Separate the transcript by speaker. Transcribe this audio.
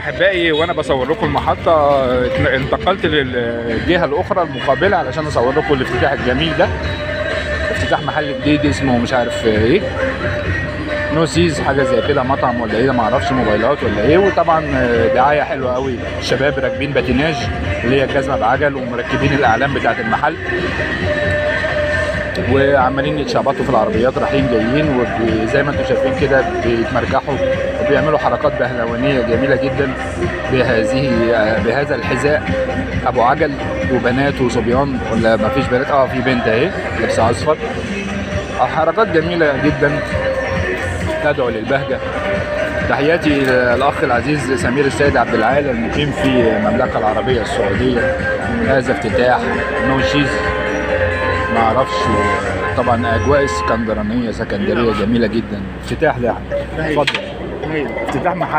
Speaker 1: احبائي، وانا بصور لكم المحطة انتقلت للجهة الاخرى المقابلة علشان اصور لكم الافتتاح الجميل ده. افتتاح محل جديد اسمه مش عارف ايه، نوسيز حاجة زي كده، مطعم ولا ايه ما اعرفش، موبايلات ولا ايه. وطبعا دعاية حلوة قوي، شباب راكبين باتيناج اللي هي جزمه بعجل ومركبين الاعلام بتاعه المحل وعمالين يتشعبطوا في العربيات رايحين جايين، وزي ما انتم شايفين كده بيتمرجحوا وبيعملوا حركات بهلوانيه جميلة جدا بهذا الحذاء ابو عجل. وبنات وصبيان ولا ما فيش بنات؟ في بنت اهي لابسه اصفر. حركات جميلة جدا تدعو للبهجه. تحياتي للاخ العزيز سمير السيد عبد العال المقيم في المملكة العربية السعودية. هذا افتتاح نو شيز ما اعرفش، طبعا اجواء اسكندرانيه سكندريه جميلة جدا. افتتاح ده اتفضل، افتتاح محل.